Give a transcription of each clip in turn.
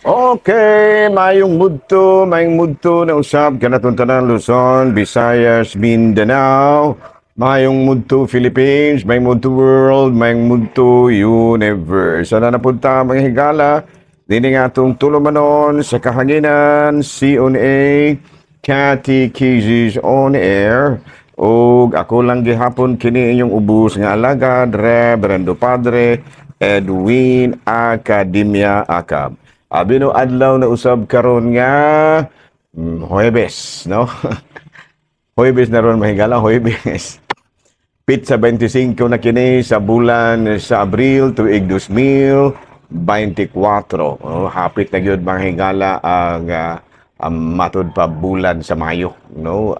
Okay, mayong mudto na usab kanatong tanan, Luzon, Visayas, Mindanao, mayong mudto Philippines, mayong mudto world, mayong mudto universe. Sana napunta mga higala, dini nga atong tulumanon sa kahanginan, CONA, Catechizes on Air, ug ako lang gihapon kini inyong ubos nga alagad, Reverendo Padre Edwin Academia Acab. Abi no adlaw na usab karon nga Huwebes, no? Huwebes na ron, mahigala, Huwebes. Pitsa 25 na kini sa bulan sa Abril tuig 2024. Oh, hapit na gyud, mga higala, ang matud pa bulan sa Mayo, no?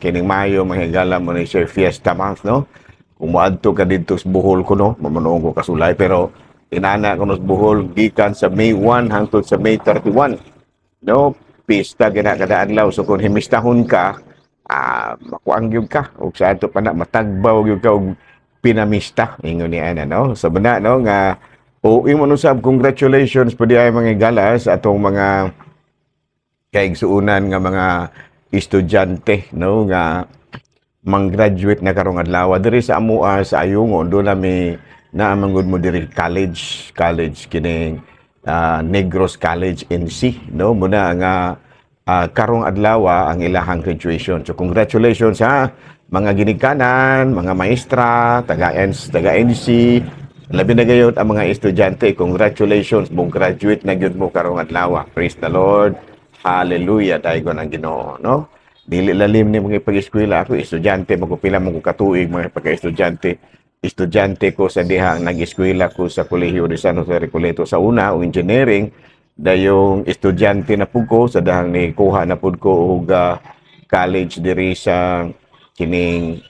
Kining Mayo, mga higala, mo ni siya fiesta month, no? Kung moadto ka didto sa Bohol kuno, mamunoong ko kasulay, pero inana kuno sa Bohol gikan sa May 1 hangtod sa May 31. No, pista gina kada adlaw. So kung himistahon ka, makuang gyud ka ug sa ato pa na matagbaw gyud ka og pinamista ingon ni ana, no? So bana no nga o imo no sab, congratulations pud ay, mga higala, sa atong mga kaigsuonan nga mga estudyante, no, nga mang-graduate na karong adlaw diri sa amoa sa Ayungon. Do na mi naa man mo diri college college kining Negros College NC, no? Muna nga karong adlaw ang ilahang graduation. So congratulations sa mga ginikanan, mga maestra, taga NC, taga NC, labi na gayud ang mga estudyante. Congratulations, mong graduate na gyud mo karong adlaw. Praise the Lord. Hallelujah, daygon ang Ginoo, no? Dili lalim ni mga pag-eskwela. Ako, estudyante mo ko, pila mo ko katuig mga pagka-estudyante. Estudyante ko sa dihang nag-eskwela ko sa Kolehiyo de San Jose Recoleto sa una o engineering, dayong estudyante na pud ko sa dahang ni kuha na pud ko og college diri sa kining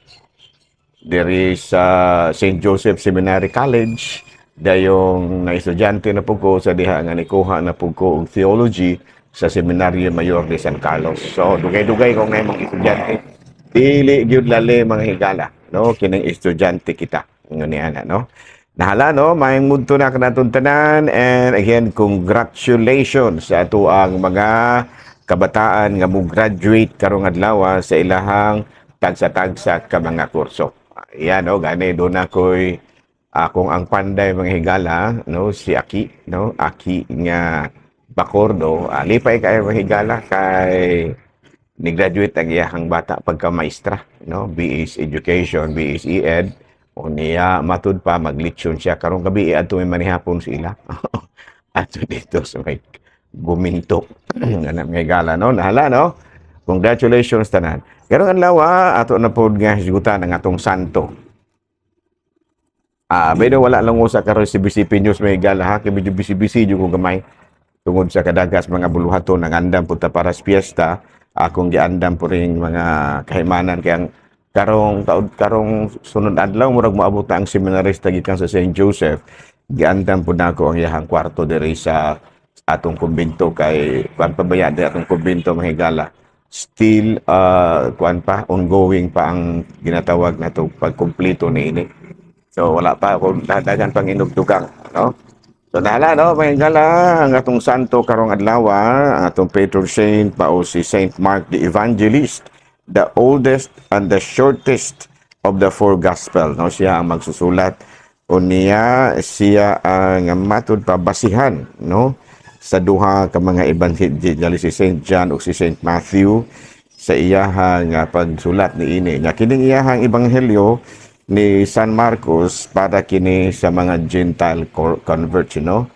diri sa St. Joseph Seminary College, dayong na estudyante na pud ko sa diha nga nikuha na pud ko og theology sa Seminario Mayor de San Carlos. So dugay-dugay ko nga mga estudyante. Dili gyud lali, mga higala, no, kining estudyante kita. Ingon ni ana, no. Nahala no, maayong mudto na kanatong tanan and again, congratulations sa ato ang mga kabataan nga mo graduate karong adlaw sa ilahang tagsa-tagsa ka mga kurso. Yan no, gani do na koy akong ang panday, mga higala, no, si Aki, no, Aki nga Bacordo, lipay kayo, mga higala, kay ni-graduate ang iyahang bata pagka maestra, no, BS Education, BS Ed, o niya matud pa maglitsyon siya karong gabi, adto may manihapon sila. Adto dito sa may Guminto. Ana, mga higala, no, nahala no. Congratulations tanan. Karong adlaw ato na pod nga hisgutan ang atong santo. Pero wala lang usa karon si BCP News, may higala ha, kay medyo busy-busy jud ko gamay tungod sa kadagas mga buluhaton. Ang andam punta para sa piyesta, akong giandam po ring mga kahimanan kay ang karong taod, karong sunod adlaw murag moabot na ang seminarista gikan sa St. Joseph. Giandam po nako ang iyahang kwarto diri sa atong kumbento kay kuan pa ba di atong kumbento, mga higala, still kuan pa, ongoing pa ang ginatawag na to pagkumpleto niini. So wala pa ako daghan pang inugtugang, no? So nahala no, mga higala, ang atong santo karong adlaw, ang atong patron saint mao si Saint Mark the Evangelist, the oldest and the shortest of the four gospel, no? Siya ang magsusulat unya siya ang matud pa basihan, no, sa duha ka mga ebanghelyo, si Saint John ug si Saint Matthew, sa iyahang pagsulat niini. Nya kining iyahang ebanghelyo ni San Marcos para kini sa mga Gentile converts, no?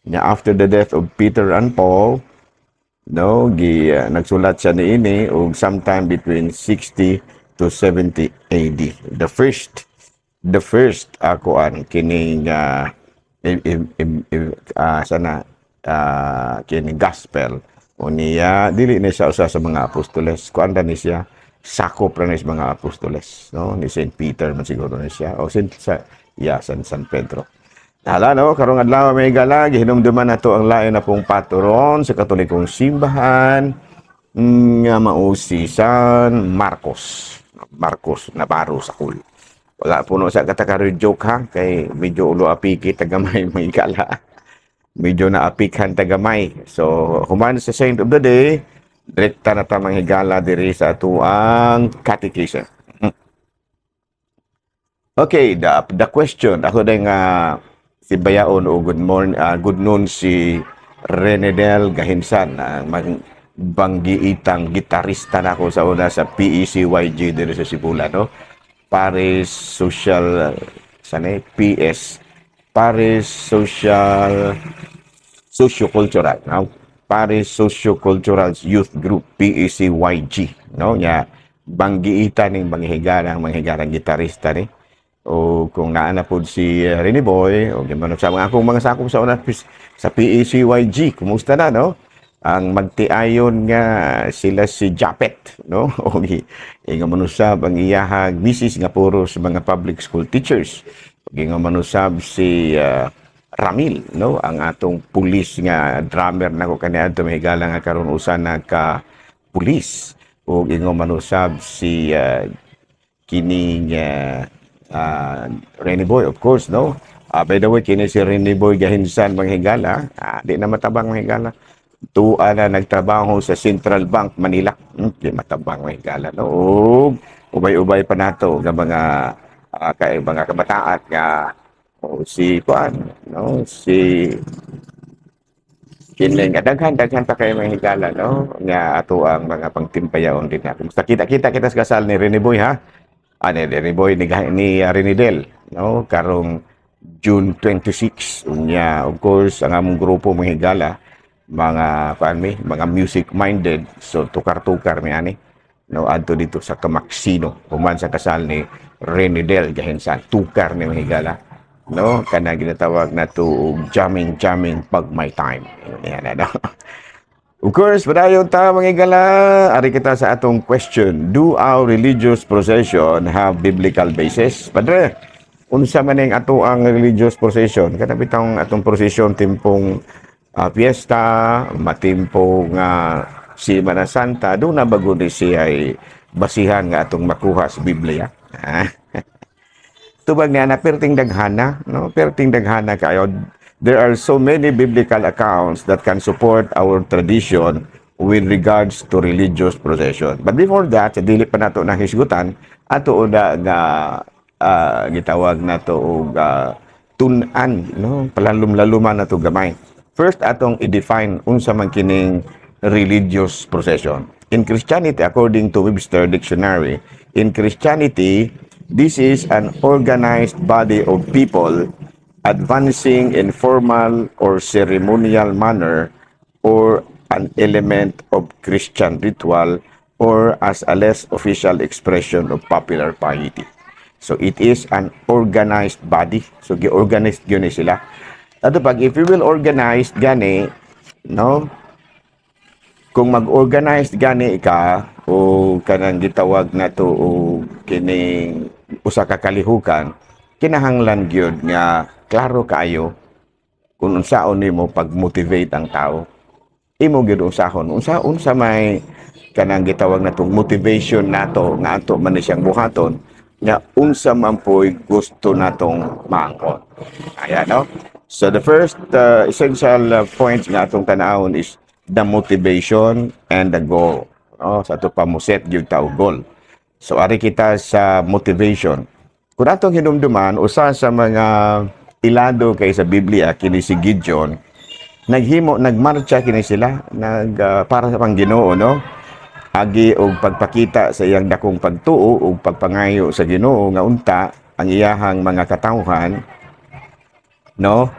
Nya after the death of Peter and Paul, no, gi nagsulat siya niini og sometime between 60 to 70 AD. The first kuan kining sana kining gospel. Unya dili ni siya usa sa mga apostoles. Kuan ra ni siya, sakop ra ni sa mga apostoles, no? Ni Saint Peter man siguro ni siya o Saint sa yeah, San Pedro. Hala no, karong adlaw, may gala, gihinumduman nato ang lain na pong patron sa Katolikong Simbahan nga mao si San Marcos. Marcos Navarro Sakul. Wala puno sa katakaroy joke ha, kay medyo ulo apiki tagamay, may gala. Medyo naapikhan ta gamay. So, human sa Saint of the Day, direkta na ta manghigala diri sa atuang catechism. Okay, the question, ako din nga si Bayaon o good morning, good noon si Renedel Gahinsan, ang banggiitang gitarista nako sa una sa PECYG diri sa Sibula, no? Paris Social sana, PS, Paris Social Sociocultural, no? Paris Sociocultural Youth Group, PECYG, no? Nya banggiitan ning manghigalang gitarista ni o kung naa na pod si Rene Boy o man sa mga akong mga sakop sa una sa PECYG, kumusta na, no? Ang magtiayon nga sila si Japet, no? O ingon man usab ang iyahag misis nga puro sa mga public school teachers. O ingon man usab si Ramil, no? Ang atong pulis nga drummer nako kaniadto, mahigala nga karon usa na ka pulis. O ingon man usab si kining Rene Boy, of course, no? By the way, kini si Rene Boy Gahinsan, manghigala, di na matabang, manghigala. Tuwa na nagtrabaho sa Central Bank Manila. Di matabang, manghigala, no? Ug ubay-ubay pa nato nga mga kay mga kabataan nga o si kuan, no? Si kini nga daghan-daghan pa kay mga higala, no? Nga ato ang mga pangtimpayaon din na. Kumusta, kita-kita kita sa kasal ni Rene Boy, ha? Ni Rene Boy ni Renidel, no? Karong June 26. Unya, of course, ang among grupo, mga higala, mga kuan mi, mga music minded, so tukar-tukar mi ani, no, adto dito sa Kamaksino human sa kasal ni Renidel Gahinsan. Tukar ni, mga higala, no? Kana ginatawag na to og jamming jamming pag may time. Yan na, no? Of course, padayon ta, mga higala. Ari kita sa atong question. Do our religious procession have biblical basis? Padre, unsa man ning ato ang religious procession? Kana bitang atong procession timpong fiesta, matimpong Semana Santa, duna ba gud siya ay basihan nga atong makuha sa Biblia? Ah. Tubag niya na perting daghana, no? Perting daghana kayo. There are so many biblical accounts that can support our tradition with regards to religious procession. But before that, sa dili pa nato nahisgutan, ato una nga gitawag nato og tun-an, no? Palalum-laluman nato gamay. First, atong i-define unsa man kining religious procession. In Christianity, according to Webster Dictionary, in Christianity, this is an organized body of people advancing in formal or ceremonial manner or an element of Christian ritual or as a less official expression of popular piety. So it is an organized body. So gi-organized gyud ni sila. Ato pag if you will organize gani, no? Kung mag-organize gani ka o kanang gitawag na to o kining usa ka kalihukan, kinahanglan gyud nga klaro kaayo kung unsaon nimo pag-motivate ang tao. Imo gyud usahon unsa unsa may kanang gitawag natong motivation nato nga ato man ni siyang buhaton nga unsa man po'y gusto natong maangkon. Ayan, no? So the first essential points nga atong tanawon is the motivation and the goal. No? Sa ato pa mo set gyud ta og goal. So ari kita sa motivation. Kung atong hinumduman, usa sa mga ilado kay sa Biblia kini si Gideon, naghimo nagmarcha kini sila nag para sa pang Ginoo, no? Agi og pagpakita sa iyang dakong pagtuo ug pagpangayo sa Ginoo nga unta ang iyahang mga katawhan, no,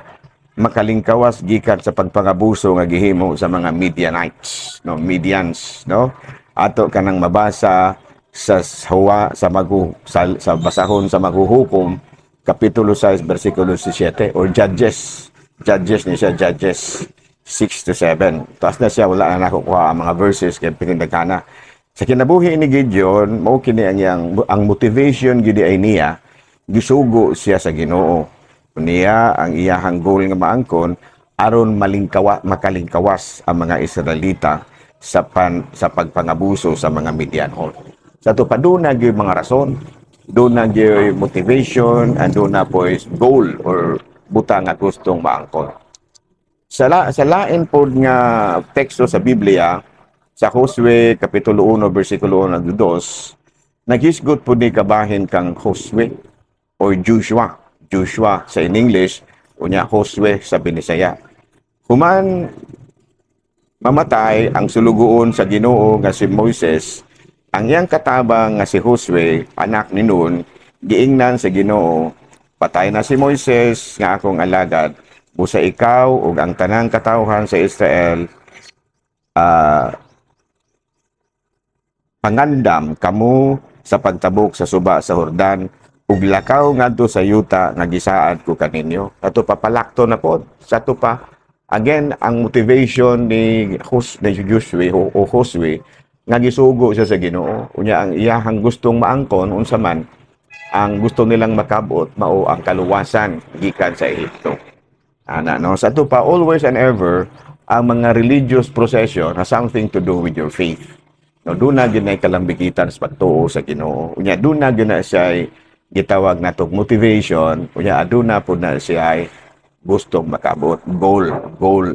makalingkawas gikan sa pagpangabuso nga gihimo sa mga Midianites, no, Midians, no? Ato kanang mabasa sa huwa sa magu sa basahon sa Maghuhukom kapitulo 6 bersikulo 17 or Judges. Judges ni siya, Judges 6 to 7. Taas na siya, wala na nakukuha ang mga verses kay pinindagana. Sa kinabuhi ni Gideon, mao kini ang iyang ang motivation gid ay niya, gisugo siya sa Ginoo. Niya ang iyahang goal nga maangkon aron malingkawa makalingkawas ang mga Israelita sa pagpangabuso sa mga Midianhon. Sa ato pa duna gyud mga rason, duna gyud motivation, and duna po is goal or butang nga gustong maangkon. Sa lain pod nga teksto sa Biblia, sa Josue kapitulo 1 bersikulo 1 hangtod 2, naghisgot pod ni kabahin kang Josue or Joshua. Joshua sa in English, unya Josue sa Binisaya. Human mamatay ang sulugoon sa Ginoo nga si Moises, ang iyang katabang nga si Josue, anak ni Nun, giingnan sa Ginoo, "Patay na si Moises nga akong alagad, busa ikaw ug ang tanang katawhan sa Israel pangandam kamo sa pagtabok sa suba sa Jordan ug lakaw ngadto sa yuta nga gisaad ko kaninyo." Ato papalakto na pod. Sa ato pa, again, ang motivation ni Joshua o Josue nga gisugo siya sa Ginoo. Unya ang iyahang gustong maangkon, unsa man ang gusto nilang makabot, mao ang kaluwasan gikan sa Ehipto. Ana, no? Sa ato pa, always and ever, ang mga religious procession has something to do with your faith. No, duna gyud na kalambigitan sa pagtuo sa Ginoo. Unya duna gyud na siya gitawag natong motivation, unya aduna pud na siya gustong makabot, goal, goal,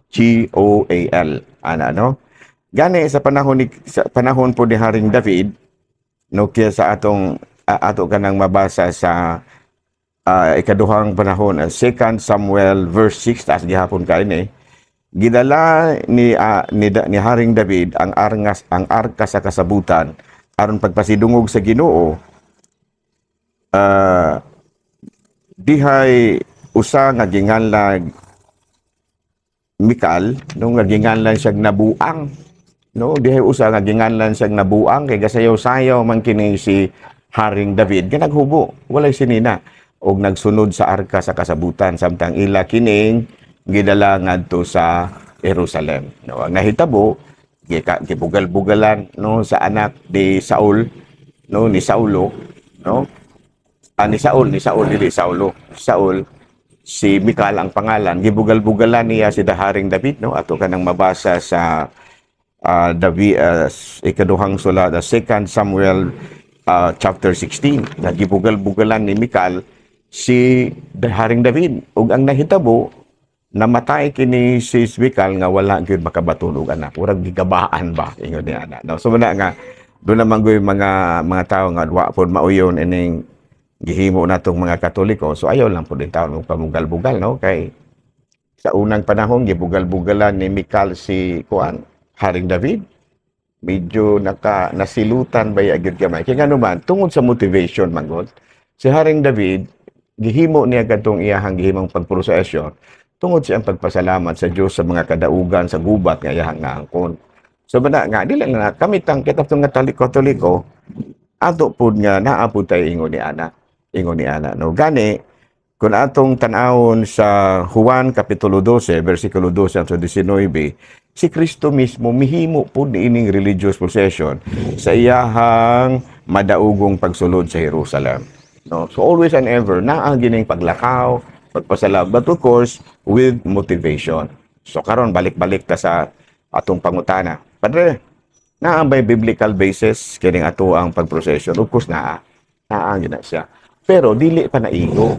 G O A L. Ana, no? Gani sa panahon po ni Haring David, no, kaya sa atong ato kanang mabasa sa ikaduhang panahon, 2 Samuel verse 6, taas gihapon kay ni gidala ni Haring David ang arngas ang arka sa kasabutan aron pagpasidungog sa Ginoo. Dihay usa nga ginganlan Mikal, no, nga ginganlan siyang nabuang, no? Dihay usa nga ginganlan siyang nabuang kay gasayaw-sayaw man kini si Haring David nga naghubo, walay sinina, og nagsunod sa arka sa kasabutan samtang ila kining gidala ngadto sa Jerusalem, no? Ang nahitabo, gibugal-bugalan, no, sa anak ni Saul, no, ni Saulo, no, ni Saul, dili Saulo, Saul, si Mikal ang pangalan. Gibugal-bugalan niya si Haring David, no? Ato kanang mabasa sa David, ikaduhang sulat, the Second Samuel chapter 16, nga gibugal-bugalan ni Mikal si Haring David ug ang nahitabo, namatay kini si Mikal nga wala gyud makabaton og anak. Murag gigabaan ba ingon ni ana, no? So muna nga doon naman gyud mga tawo nga wa pod mauyon ining gihimo natong mga Katoliko. So ayaw lang pod taon og pamugal-bugal, no, kay sa unang panahon gibugal-bugalan ni Mikal si kuan, Haring David, medyo nasilutan ba gyud gamay. Kay ngano man, tungod sa motivation man gud si Haring David, gihimo niya kadtong iyahang gihimong pagprosesyon tungod siyang pagpasalamat sa Dios sa mga kadaugan sa gubat nga iyahang naangkon. So bana nga dili lang na kami tang kita nga Katoliko, ato pud nga naa pud tay ingon ni ana, no? Gani kung atong tan-awon sa Juan kapitulo 12 bersikulo 12 hangtod 19, si Kristo mismo mihimo pud niining religious procession sa iyahang madaugong pagsulod sa Jerusalem, no? So always and ever naa gining paglakaw, pagpasalamat, but of course with motivation. So karon balik-balik ta sa atong pangutana. "Padre, naa bay biblical basis kining ato ang pagprocession?" Of course naa. Naa gyud na siya. Pero dili pa naigo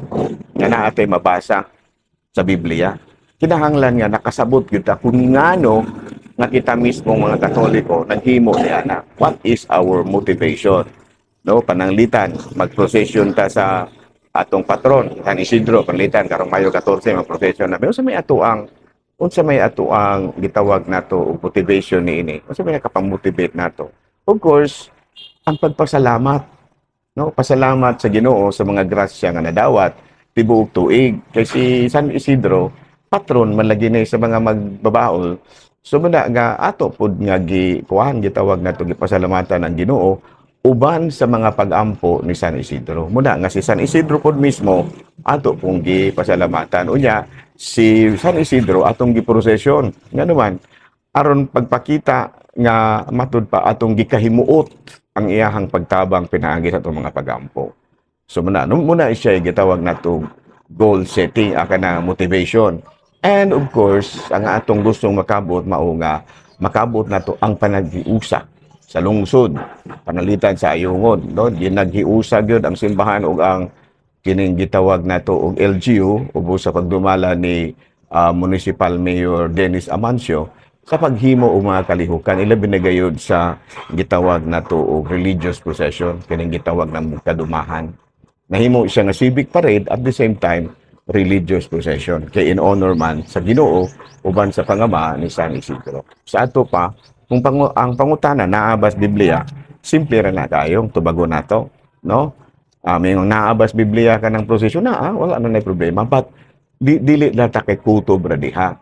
nga naa tay mabasa sa Biblia. Kinahanglan nga nakasabot gyud ta kung ngano nga kita mismo mga Katoliko naghimo ni ana. What is our motivation? No, pananglitan magprocession ta sa atong patron, San Isidro, pananglitan karong Mayo 14 magprocession na. Pero unsa may ato ang gitawag nato og motivation niini? Unsa may nakapang-motivate nato? Of course, ang pagpasalamat, no? Pasalamat sa Ginoo sa mga grasya nga nadawat tibuok tuig. Kay si San Isidro, patron man lagi ni sa mga magbabaol. So muna nga ato pud nga gi kuan, gitawag nato, gipasalamatan ang Ginoo uban sa mga pagampo ni San Isidro. Muna nga si San Isidro pud mismo ato pong gipasalamatan. Unya si San Isidro atong giprosesyon. Ngano man, aron pagpakita nga matud pa atong gikahimuot ang iyahang pagtabang pinaagi sa atong mga pagampo. So muna, no, muna siya gitawag nato goal setting, aka na motivation. And of course, ang atong gustong makabot mao nga makabot nato ang panaghiusa sa lungsod, pananglitan sa Ayungon, no? Ginaghiusa gyud ang simbahan ug ang kining gitawag nato og LGU ubos sa pagdumala ni Municipal Mayor Dennis Amancio sa paghimo og mga kalihukan, ilabi na gayud sa gitawag nato og religious procession, kining gitawag ng kadumahan. Nahimo siya nga civic parade, at the same time religious procession, kay in honor man sa Ginoo uban sa pangama ni San Isidro. Sa ato pa, kung ang pangutana, naa bas Biblia, simple ra na kayong tubago nato, no? May naa bas Biblia ka ng prosesyon na, wala na nay problema, but dili na ta kay kutob ra diha,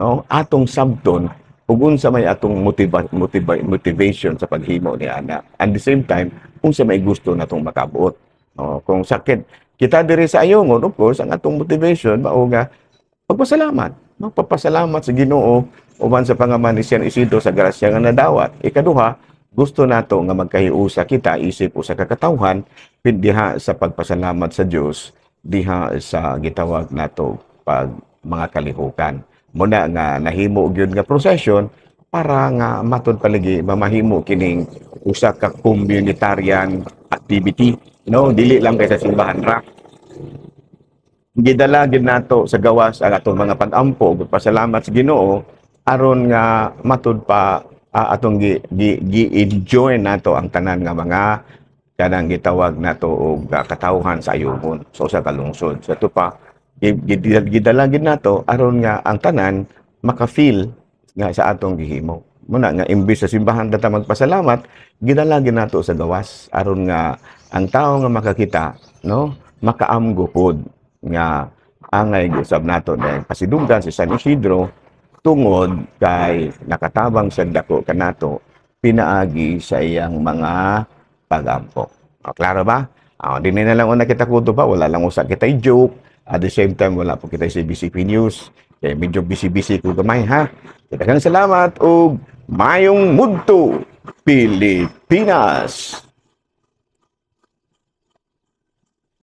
no? Atong sabton ug unsa may atong motivation sa paghimo ni ana, and the same time unsa may gusto natong makabuot, no? Kung sakit kita diri sa Ayungon, of course ang atong motivation mao nga pagpasalamat, magpapasalamat sa Ginoo uban sa pangama ni San Isidro sa grasya nga nadawat. Ikaduha, gusto nato nga magkahiusa kita isip usa ka katawhan diha sa pagpasalamat sa Dios diha sa gitawag nato pag mga kalihukan. Muna nga nahimo gyud nga procession para nga matud palagi mamahimo kining usa ka communitarian activity, no? Dili lang kay sa simbahan ra. Gidala gid nato sa gawas ang atong mga pag-ampo ug pagpasalamat sa Ginoo aron nga matud pa atong gi enjoy nato ang tanan nga mga kanang gitawag nato og katawhan sa Ayungon, sa usa ka lungsod. Sa ato pa, gidala gid nato aron nga ang tanan maka-feel nga sa atong gihimo. Muna nga imbis sa simbahan ta magpasalamat, gidala gid nato sa gawas aron nga ang tao nga makakita, no, makaamgo pod nga angay usab nato dahil pasidunggan si San Isidro tungod kay nakatabang sa dako kanato pinaagi sa iyang mga pagampo. O, klaro ba? O, di na lang una kita kuto pa, wala lang usa kita joke. At the same time, wala po kita sa BCP News. Kaya medyo busy-busy ko gamay, ha. Daghang salamat ug mayong mudto, Pilipinas!